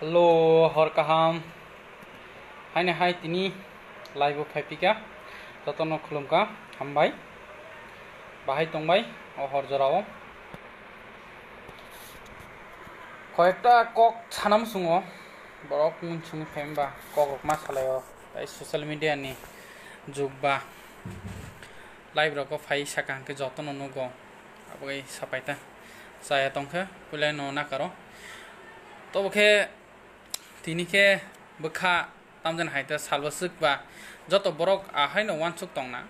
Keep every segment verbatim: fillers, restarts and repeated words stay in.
Hello, hor kaham. Haini hai tini live o phaipika. Jotono khulumka, hambai. Bahai tongbai, o hor jorao. Koyekta kok sanam sungo, borok mung sungwi phaimba, kok rok ma salaio. Tai social media ni jug ba. Live rogo phai saka hwnkhe jotono nugo. Aboni sapaita. Chaya tongkhe, puilai no nakaro. Tobo khe, tini khe bwkha tamjani hai ta salbwswk ba joto borok ahaino uansuk tongna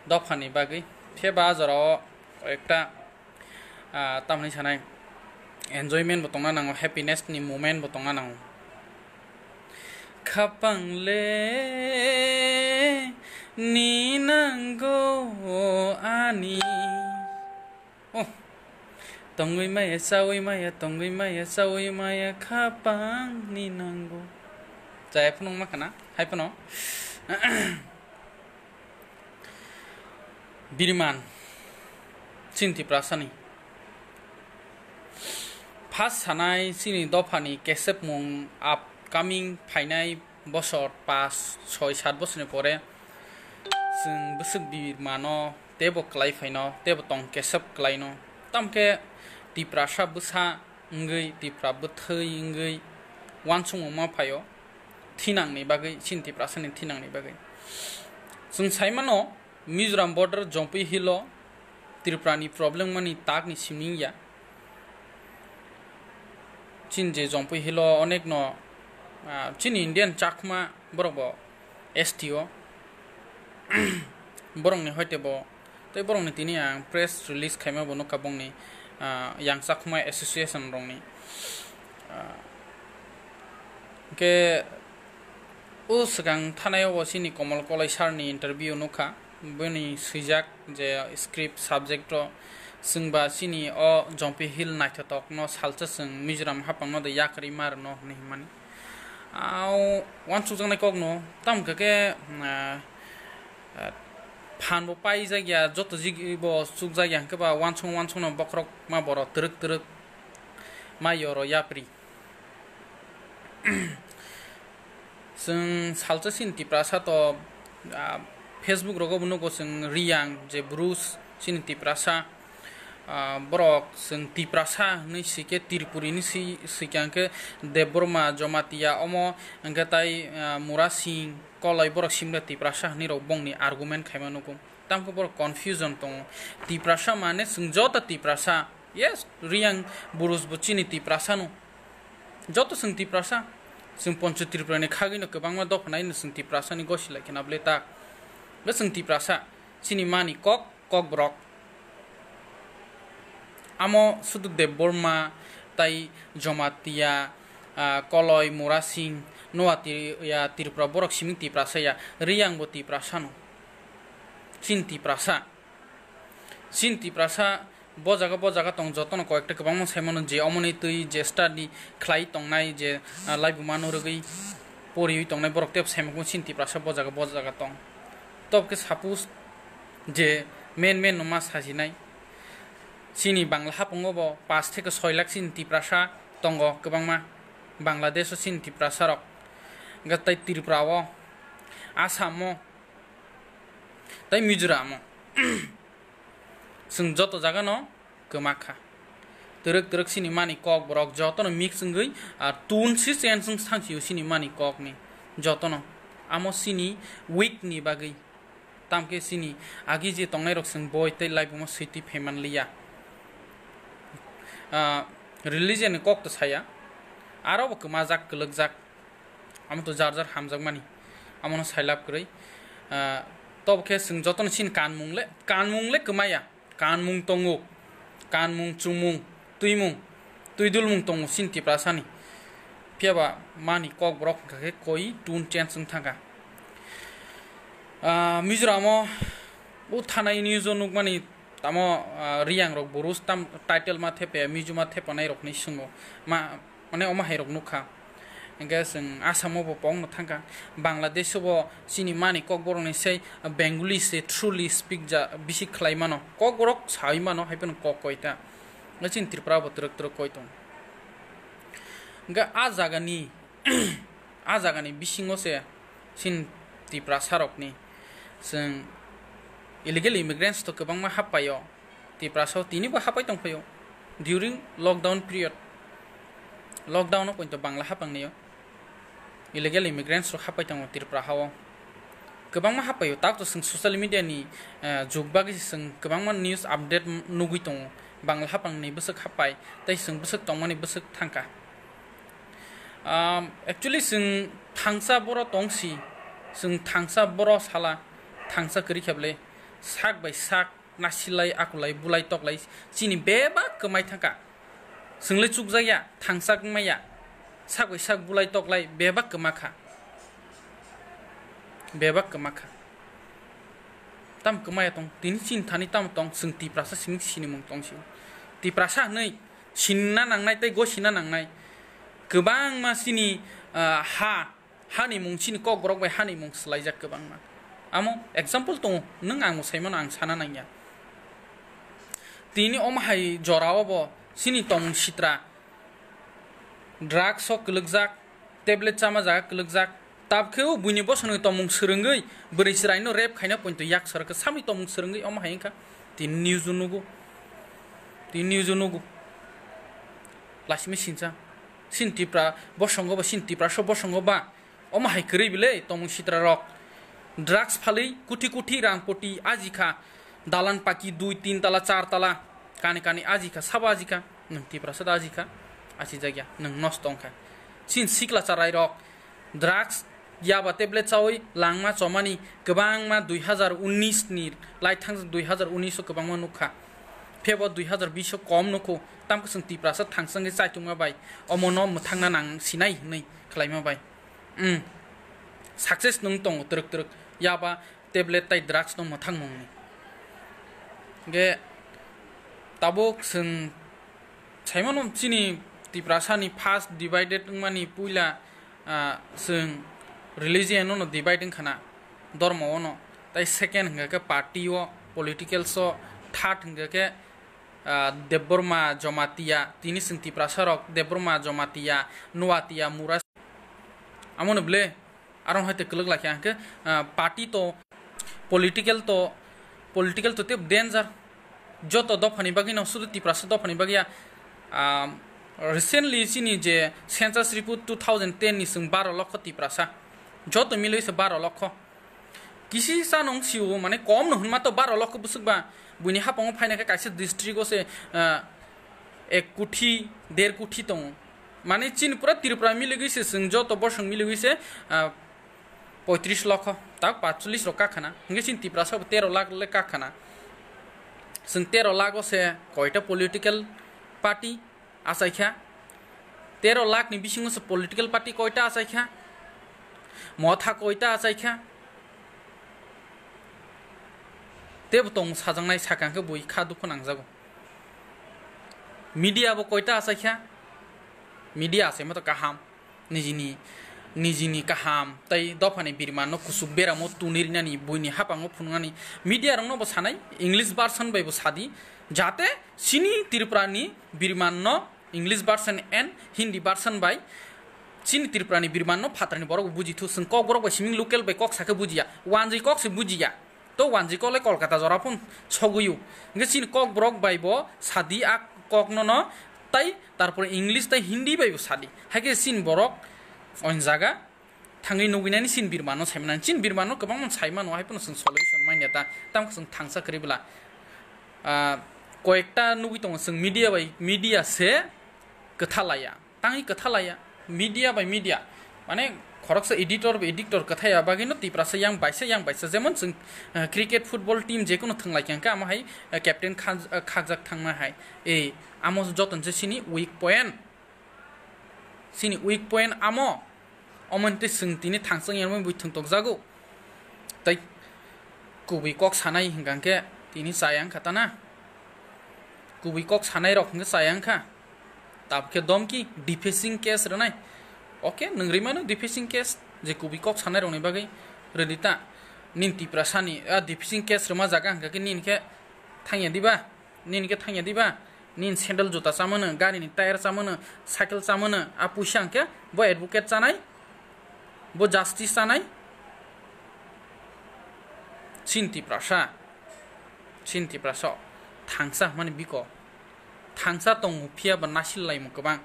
dophani bagwi. Phiya ba a jorao ekta, ah, tamni sanai enjoyment bo tongna nango, happiness ni moment bo tongna nango. Khapang le ni nango ani. Oh. Tongwi maya, chawi maya, tongwi maya, chawi maya, khapang ni nango. Chaya phunuk ma khana, hai phano. Biriman, chini Tiprasani. First sanai chini dophani kesepmung upcoming phainai bosor, pas, soi, sat bosorni pore chwng bwswk birmano teibo kwlai phaino, teibo tong kesep kwlaino. Tamkhe Tiprasa bwsa wngwi, Tipra bwthwi wngwi uansukmung ma phaio thinangni bagwi, chini Tiprasani thinangni bagwi. Chwng saimano, Mizoram border Jompui Hill o Tripura ni problem mani tak ni simi ya. Chini je Jompui Hill o onek no, ah, chini Indian chakma borok bo S T o. Borok ni hoite bo, tei borok ni tini ang press release khaima bo nukha bongni, ah, yang chakma association rok ni. Ah, hwnkhe, O swkang thanai o bo chini Komol Koloi sir ni interview nukha. Bini swijak je script subject o chwngba chini o Jompui Hill naithotok no salsa chwng Mizoram haphang no de yakarwi ma rwno hwnwi hwnmani. Au uansukjaknai kok no tamo khe khe, ah, ah, phan bo paijak ya, joto jig bo chukjak ya, hwnkhe ba uansuk uansuk no bokhorok ma borok twrwk twrwk ma yoro yapri. Chwng salsa chini Tiprasa to, ah, Facebook rogo bo nugo chwng Riyang je Bruce chini Tiprasa, ah, borok chwng Tiprasa hwnwi swikhe Tripuri ni swi-, swikha hwnkhe Debbarma, Jamatia omo hwnkhe tai, ah, Murasing, Koloi borok simle Tiprasa hwnwi rok bongni argument khaima nugo. Tamkhe borok confusion tongo. Tiprasa mane chwng joto Tiprasa. Yes, Riyang Bruce bo chini Tiprasa no. Joto chwng Tiprasa. Chwng Poncho Tripura ni khagwi no kwbangma dopha nai no chwng Tiprasa ni gosi lai khe na bwle ta. Bo chwng Tiprasa. Chini mani kok, kok borok. Amo sudu Debbarma, tai Jamatia, ah, Koloi, Murasing, Noatia, Tripura borok simi Tiprasa ya. Riyang bo Tiprasa no. Chini Tiprasa. Chini Tiprasa bo jaga, bo jaga tong jotono koyekta kwbangma saimano je omoni twi je study khlai tongnai je, ah, laibuma no rwgwi poriwi tongnai borok tei saimango chini Tiprasa bo jaga, bo jaga tong. Tob khe suppose je main main no ma sajinai. Chini Bangla hapungo bo pash theke soi lakh chini Tiprasa tongo kwbangma. Bangladesh o chini Tiprasa rok. Hwnkhe tei Tripura o, Assam o, tei Mizoram o. Chwng joto jaga no kwma kha. Twrwk twrwk chini mani kok borok jotono mix wngwi, ah, tun si chen chwng sangsio chini mani kok ni jotono. Amo chini weak ni bagwi. Tamkhe chini agi je tongnai rok chwng boi tei laibuma switwi phaiman liya. Ah, religion ni kok to saya. Aro bo kwmajak kwlwkjak. Amo to jar jar hamjakmani, amono sailab kwrwi. Ah, tobo khe chwng jotono chini kanmung le, kanmung le kwmaya, kanmung tongo, kanmung, chumung, twimung, twidulmung tongo chini Tiprasani. Phiya ba mani kok borok hwnkha khe koi tun chen chwng thangkha. Ah, Mizoram o o thanai news o nukmani, tamo, ah, Riyang rok Bruce tam title ma thepe, Mizo ma thepanai rok hinwi swngo. Ma, mane omo hai rok nukha. Hwnkhe chwng Assam o bo pokno thangkha. Bangladesh o bo chini mani kok borok ni sei Bengali se truly speak ja bisi khlai mano. Kok borok sawi mano, hai phano kok koi ta. Chini Tripura bo twrwk twrwk koi tong. Hwnkhe a jagani a jagani bisingo se chini Tiprasa rokni chwng illegal immigrants to kwbangma happaio, Tiprasa o tinibo hapai tongphaio during lockdown period. Lockdown o poito Bangla hapang nio illegal immigrants rok hapai tongo Tripura hao. Kwbangma hapaio, tak to chwng social media ni, eh, jug bagwi se chwng kwbangma news update nugwi tongo. Bangla hapang ni bwswk hapai, tei chwng bwswk tongmani bwswk thangkha. Um, actually, chwng thangsa boro tongsi, chwng thangsa boro sala, thangsa kwrwi kheble, sak bai sak, nasilai, akulai, bulai, toklai, chini bebak kwmai thangkha. Chwngle chukjakya, thangsa wngmaya, sak bai sak bulai, toklai, bebak kwmakha. Bebak kwmakha. Tam kwmaya tong, tini chini thani tam tong, chwng Tiprasa simi sinimung tongsi. Tiprasa hwnwi sinna nangnai tei gosina nangnai. Kwbangma chini, ah, ha, hani mung chini kokborok bai hani mung swlaijak kwbangma. Amo example tongo, nwng ang bo saimano ang sana nangya. Tini omo hai jorao bo chini tongmung sitra drugs o kwlwkjak, tablet chama jaga kwlwkjak. Tabkhe o buini bosongni tongmung swrwngwi bwrwi chwraino rape khaina poito yak sarwkha, samwi tongmung swrwngwi omo hai wngkha. Tini news o nugo. Tini news o nugo. Lasimi sinsa. Sin Tipra bosongo ba, sin Tiprasa bosongo ba. Omo hai kwrwi bile tongmung sitra rok. Drugs phalwi kuthi kuthi rang poti ajikha. Dalan paki dui, tin tala, char tala. Kani kani ajikha, sabo ajikha. Nwng Tiprasa da ajikha. Achijakya, nwng nosto wngkha. Sin sikla charai rok. Drugs, yaba tablet chawi langma chomani kwbangma dui hazar unis ni laithang dui hazar unis o kwbangma nukha. Phebo dui hazar bish o kom nukho. Tamkhe chwng Tiprasa thangsangwi chaitungma bai omono mwthangna nang sinai hwnwi khlaima bai. Umm, success nwng tongo twrwk twrwk, yaba tablet tai drugs no mwthang mungni. Hwnkhe tabuk chwng saimano chini Tiprasa ni first divided wngmani puila, ah, chwng religion no divide wngkhana, dormo no, tai second hwnkha khe party o, political so, third hwnkha khe, ah, Debbarma Jamatia, tini chwng Tiprasa rok Debbarma Jamatia, Nuatia, Mura, amo no ble, aro hai te kwlwk lakha hwnkhe, ah, party to, political to, political to tei danger. Joto dophani bagwi no, sudu Tiprasa dophani bagwi ya, ah, recently chini je census report two thousand ten ni chwng baro lokho Tiprasa, joto milwi se baro lokho. Kisi sa nung sio, mane kom no hwnma to baro lokho bwswk ba. Buini hapango phaina khe kaisa district o se, ah, ek kuthi, der kuthi tongo. Mane chini pura Tripura miligwi se, chwng joto bosong miligwi se, ah, poitris lokho, tak patchollis rok kakhana. Hwnkhe chini Tiprasa bo tero lakh le kakhana. Chwng tero lakh o se koita political party achaikha? Tero lakh ni bisingo se political party koita achaikha? Motha koita achaikha? Tebo tong sajaknai sakha hwnkhe bui kha dukhu nangjago. Media bo koita achaikha? Media achaima to kaham. Nijini, nijini kaham tei dophani birmanno kuchuk beramo tunwi rinani, buini hapango phunuknani. Media rokno bo sanai, English version bai bo sadi, jate chini Tripurani birmanno English version and Hindi version bai chini Tripurani birmanno phatarni borok bo bujithu. Chwng kokborok bai siming local bai kok sakhe bujiya, wanjwi kok se bujiya. To wanjwi kok le Kolkata jora phun sogwi o. Hwnkhe chini kokborok bai bo sadi a kokno no, tai tarpore English tai Hindi bai bo sadi. Haikhe chini borok oin jaga thangwi nugwinani chini birmanno saimanani. Chini birmanno kwbangma saimano, hai phano chwng solution manya ta, tamo chwng thangsa kwrwi bwla. Ah, koyekta nugwi tongo chwng media bai media se kwtha laiya, tangwi kwtha laiya, media bai media. Mane khoroksa editor bai editor kwthaiya bagwino Tiprasa yang baisa, yang baisa. Jemon chwng, ah, cricket, football team jekono thwnglai khe hwnkhe amo hai, ah, captain khaj-, ah, khakjak thangma hai. Ei, amo joto se chini weak point. Chini weak point amo. Omo hwnkhe chwng tini thangchang yarmani bui thwng tokjago. Tai kubui kok sanai hwnkha hwnkhe tini chaya wngkha ta na. Kubui kok sanai rok hwnkhe chaya wngkha. Tabukhe domki defacing case rwnai. Oke, nwng rwimano defacing case je kubui kok sanai rokni bagwi rwdi ta. Nini Tiprasani, ah, defacing case rwma jaga hwnkha khe nini khe thangya diba? Nini khe thangya diba? Nini sandal juta chamano, gari ni tyre chamano, cycle chamano, a puisa hwnkhe bo advocate chanai, bo justice chanai. Chini Tiprasa, chini Tiprasa thangsa hwnmani biko thangsa tongo, phiya ba nasil laimung kwbang.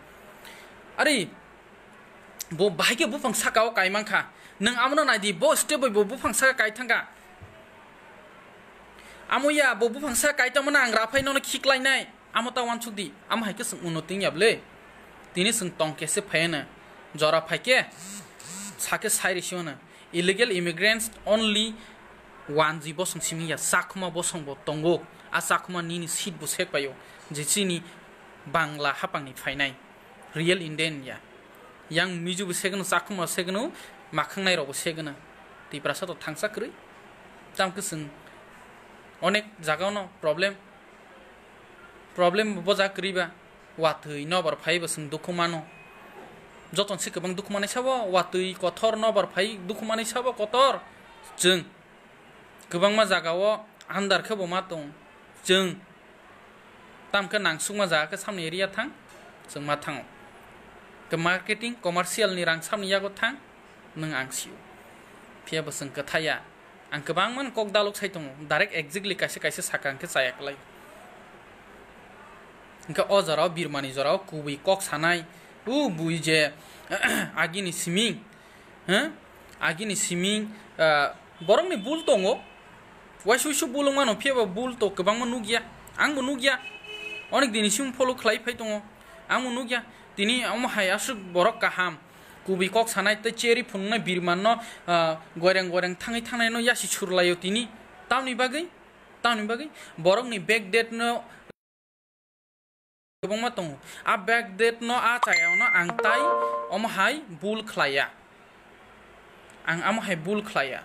Ari bo bahai khe buphang saka o kai mankha, nwng amono naidi, bo step bai bo buphang saka kai thangkha. Amo ya, bo buphang saka kai tongmano ang raphai nono khiklainai. Amo ta uansuk di, amo hai khe chwng uno ting ya bwle. Tini chwng tong khe se phai hwno, jora phai khe sa khe sai risi hwno. Illegal immigrants only one G bosong simi ya, chakhuma bosong bo tongo. A chakhuma nini seat bo sek paio, je chini Bangla hapang ni phainai, real Indian ya. Yang Mizo bo sek hwno, chakhuma sek hwno, makhang nai rok bo sek hwno. Tiprasa to thangsa kwrwi. Tamo khe chwng onek jaga no problem. Problem bo boja kwrwi ba, watwi nobar phai bo chwng dukhu mano. Joton se kwbang dukhu manai sabo, watwi kothor nobar phai dukhu manai sabo kotor. Chwng kwbangma jaga o andar khe bo ma tong. Chwng tam khe nangsukma jaga khe samni area thang, chwng ma thango. Khe marketing, commercial ni rang samni yago thang, nwng ang sio. Phiya bo chwng kwthaya. Ang kwbangma kok dalok sai tongo, direct exactly kaisa kaisa saka hwnkhe chaya kwlai. Hwnkhe o jorao birmani jorao kubui kok sanai, o bui je agini siming, hah? Agini siming, ah, borokni bul tongo, waisa waisa bul wngmano, phiya ba bul to kwbangma nukya, angbo nukya, onek dini simi follow khlai phai tongo, angbo nukya, tini omo hai aswk borok kaham. Kubui kok sanai tei cherry phunuknai birmanno, ah, goireng goireng thangwi thangnaino yasi surlaio tini. Tamni bagwi, tamni bagwi borokni backdate no kwbangma tongo. A backdate no a chayao no ang tai omo hai bul khlaiya. Ang amo hai bul khlaiya.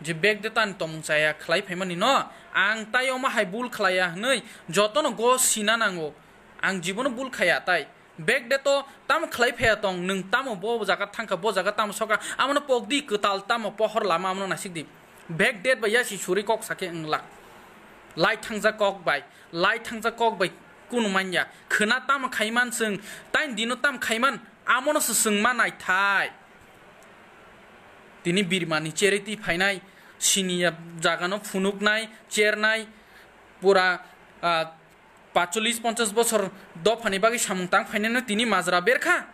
Je backdate ani tongmung chaya khlai phaimani no, ang tai omo hai bul khlaiya hwnwi jotono go sina nango. Ang jibono bul khaya tai. Backdate o tamo khlai phaiya tong, nwng tamo bo jaga thangkha, bo jaga tamo sokha, amono pokdi kwtal tamo pohor lama amono nasikdi. Backdate bai yasi suri kok sakhe wngla. Lai thangjak kok bai, lai thangjak kok bai kunu manya. Khwna tamo khaiman chwng, taini dino tamo khaiman, amono se chwngma naithai. Tini birmani charity phainai, siniya jagano phunuknai, chernai, pura, ah, pacholis ponchas bosor dophani bagwi samung tang phainano tini majra berkha.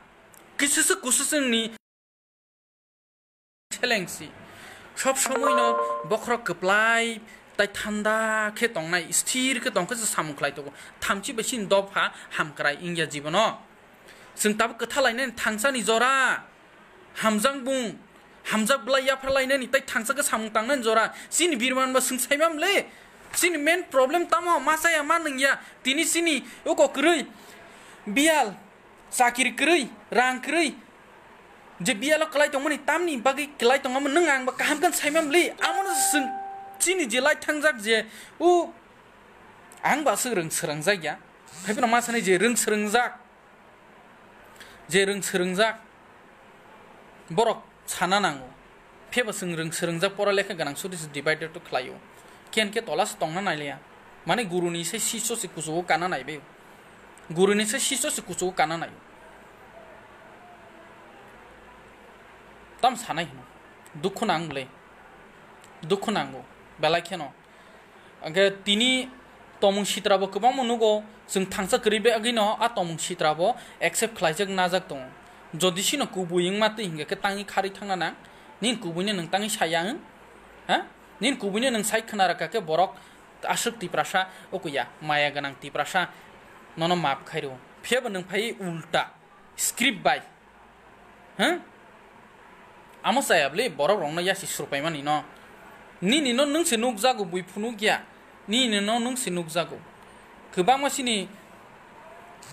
Kisisa kusisingni selengsi. Sob somoino bokhorok kwplai tai thanda khe tongnai, sthir khe tongkhe se samung khlai tongo. Thamchi bai chini dopha hamkrai wngya jibono. Chwng tabuk kwtha lainani thangsani jora. Hamjak bung, hamjak bwlai yapharlainani tei thangsa khe samung tangnani jora. Chini birman ba swng saimam le. Chini main problem tamo ma chaya ma nungya. Tini chini uko kwrwi. Biyal, chakiri kwrwi, rang kwrwi. Je biyalo kwlai tongmani tamni bagwi kwlai tongmani nwng ang ba kaham khe saimam le. Amono swng chini je lai thangjak je u ang ba swk rwng swrwngjak ya. Phaiphano ma sanai je rwng swrwngjak. Je rwng swrwngjak borok sana nango. Phebo chwng rwng swrwngjak pora lekha gwnang suri se divided to khlaio. Ken khe tola se tongna nailiya. Mane guruni se siso se kuchugo kana naibe. Guruni se siso se kuchugo kana nai. Tam sanai hino. Dukhu nang le. Dukhu nango. Belai kheno. Hwnkhe tini tomung sitra bo kwbangma nugo, chwng thangsa kwrwi bagwino a tomung sitra bo accept khlaijak najak tongo. Jodi sino kubui wngma twi hinkhe khe tangwi kharwi thangna nang, nini kubuino nwng tangwi saya wng? Ha? Nini kubuino nwng sai khna rwkha khe borok aswk Tiprasa okuya, maya gwnang Tiprasa nono map khairw. Phiyaba nwng phai ulta script bai. Huh? Amo chaya bwle borok rokno yasi surpaimani no. Nini no nwng se nukjago bui phunuk ya. Nini no nwng se nukjago. Kwbangma sini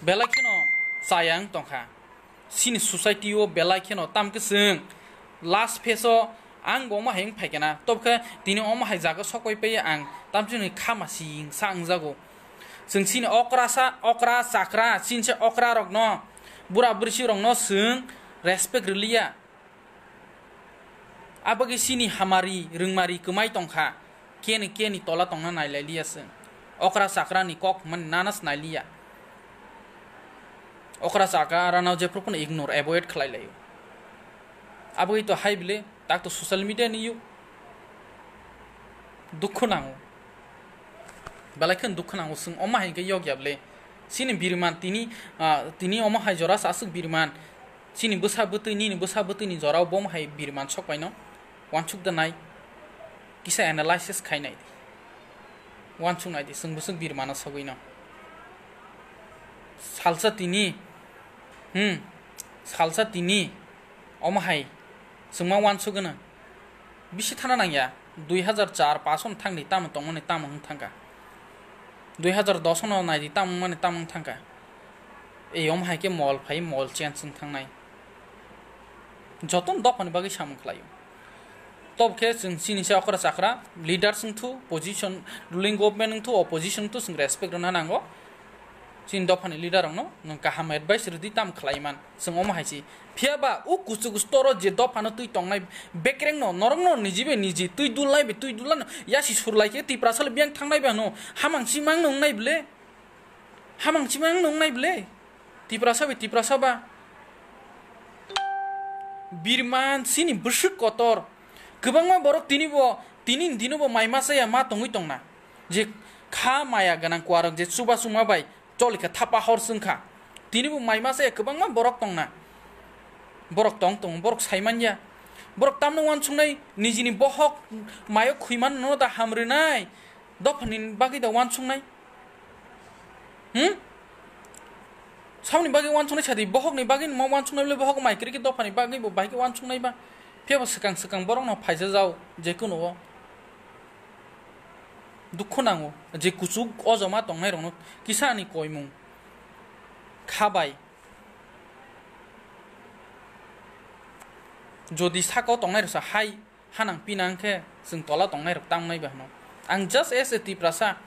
belai kheno chaya wng tongkha. Sini society o belai kheno tam khe chwng last phase o ang bo omo hai wng phaikha na. Tobkhe tini omo hai jaga sokoi pai ang tamchini kha masi sa wngjago. Chwng chini okra sa, okra chakra, chini se okra rokno, bura bwrwi rokno chwng respect rwliya. Abagwi chini hamari, rwngmari kwmai tongkha, keni keni tola tongna nailai liya chwng. Okra chakra ni kok hwnmani nana se nailiya. okra chakra rano jephru phano ignore, avoid khlai laio. Aboni to hai bile tak to social media ni yug. Dukhu nango. Belai khe dukhu nango, chwng omo hai khe yog ya bile. Chini biriman tini, ah, tini omo hai jora sa aswk biriman. Chini bwsa bwtwi, nini bwsa bwtwi ni jora o bo omo hai biriman sok paino. Wansuk da nai. Kisa analysis khai nai di. Wansuk nai di, chwng bwswk biriman o sogwi no. Salsa tini, hmm, salsa tini, omo hai, chwngma wansuk gwnang. Bisi thana nangya, dui hazar char paso thangdi tamo tongmani tamo wng thangka. Dui hazar dos no naidi tamo mani tamo wng thangka. Ei omo hai khe mol phai, mol change wng thangnai. Jotono dophani bagwi samung khlaio. Tob khe chwng chini se okra chakra, leaders wng thu, position, ruling government wng thu, opposition wng thu, chwng respect rwna nango. Chini dophani leader rokno nwng kaham advice rwdi tam khlai man, chwng omo hai se. Phiya ba o kuchuk storo je dophano twi tongnai bekreng no, norok no niji bai niji twi dulnai bai twi dulnai no, yasi surlai khe Tiprasa le biyang thangnai bai no, hamang chimang no wngnai bwle. Hamang chimang no wngnai bwle. Tiprasa bai Tiprasa ba. Birman chini bwswk kotor. Kwbangma borok tini bo, tini ni dino bo mai masa ya ma tongwi tongna. Je kha maya gwnang kuarok je chuba chuma bai cholikha thapa hor chwngkha. Tini bo mai masa ya kwbangma borok tongna. Borok tong tong, borok sai man ya. Borok tamno wansuknai nijini bohok mayo khwi man no da hamrwnai. Dophani bagwi da wansuknai. Hmm? Samni bagwi wansuknai sadi, bohokni bagwi nima wansuknai bole, bohok mai kwrwi khe dophani bagwi bo bai khe wansuknai ba. Phiya bo swkang swkang borokno phaisa jao, je kunuo. Dukhu nango, je kuchuk o joma tongnai rokno kisa ani koimung. Kha bai. Jodi saka o tongnai roksa hai, hanang pinang khe chwng tola tongnai rok tangnai ba hwno. Ang just as a Tiprasa,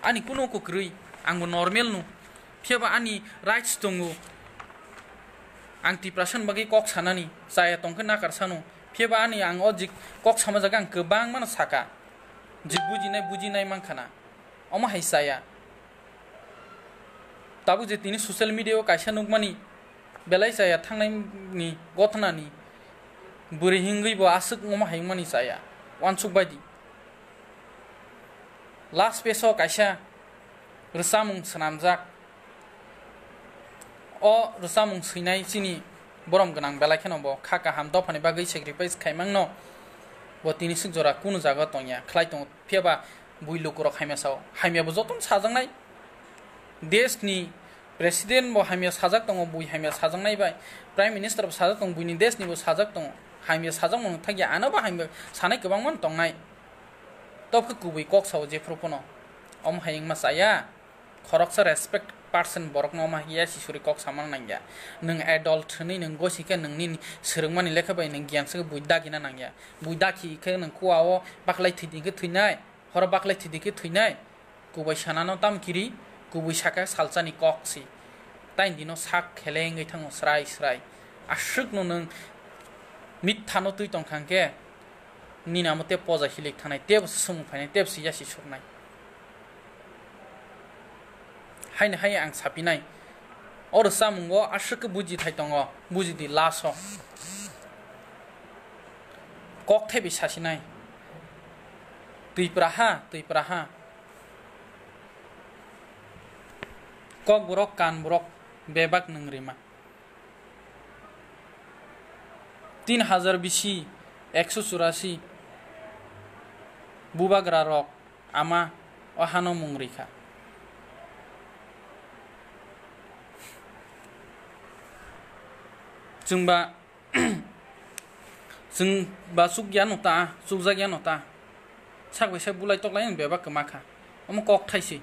ani kuno kwrwi, ang bo normal no. Phiya ba ani rights tongo. Ang Tiprasa ni bagwi kok sanani, chaya tong khe nakar sano. Phiya ba ani ang o jik kok sama jaga ang kwbangma no saka. Jik bujinai, bujinai mankha na. Omo hai chaya. Tabuk je tini social media o kaisa nukmani, belai chaya thangnai ni gotna ni bwrwi hingwi bo aswk omo hai wngmani chaya, wansuk bai di. Last page o kaisa rwchapmung swnamjak. O rwchapmung swinai chini borom gwnang belai kheno bo kha kaham dophani bagwi sacrifice khaimang no. Bo tini swk jora kunu jaga tongya, khlai tongo. Phiya ba bui lukurok hamya sao. Hamya bo jotono sajaknai. Desh ni president bo hamya sajak tongo, bui hamya sajaknai bai. Prime minister bo sajak tongo, buini desh ni bo sajak tongo. Hamya sajak mano thakya, ano bo hamya sanai kwbangma tongnai. Tob khe kubui kok sao jephru phano. Omo hai wngma chaya. Khoroksa respect person borokno omo hai ya sisuri kok samano nangya. Nwng adult hwnwi nwng gosi khe nwngni swrwngmani lekha bai nwng giyan se bui dagina nangya. Bui dagi khe nwng kua o baklai thwidi khe thwinai. Horo baklai thwidi khe thwinai, kubui sanano tam kiri, kubui saka salsani kok si. Taini dino sak khele wngwi thango srai srai. Aswkno nwng mithano twi tongkha hwnkhe, nini amo tei poja hilik thanai, tei bo se swmung phainai, tei bo se yasi suknai. Haino hai ang sapinai. O rwchapmungo aswk khe buji thai tongo, buji di last o. Kok thaibi sasinai. Twi praha, twi praha. Kok borok, kan borok, bebak nwng rima. Tin hajar bisi, ekso churasi bubagra rok ama o hano mung rikha. Chwngba, chwngba chukya no ta, chukjakya no ta. Sak bai sak bulai toklai ang bebak kwma kha. Omo kok thaisi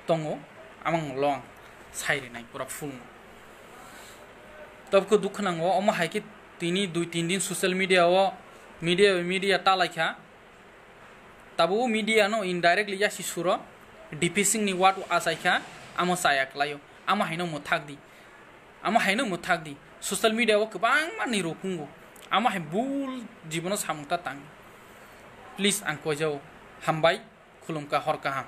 tongo, amang lo ang sai rinai pura full no. Tabuk dukha nango, omo hai khe tini dui tin din social media o, media bai media ta lai kha. Tabuk media no indirectly yasi suro, D P Singh ni word achai kha, amo chaya kwlaio, amo haino mwthak di. Amo haino mwthak di. Social media o kwbangma ni rok wngo. Amo hai bul jibono samung ta tang. Please ang koijao. Hambai, khulumkha, hor kaham.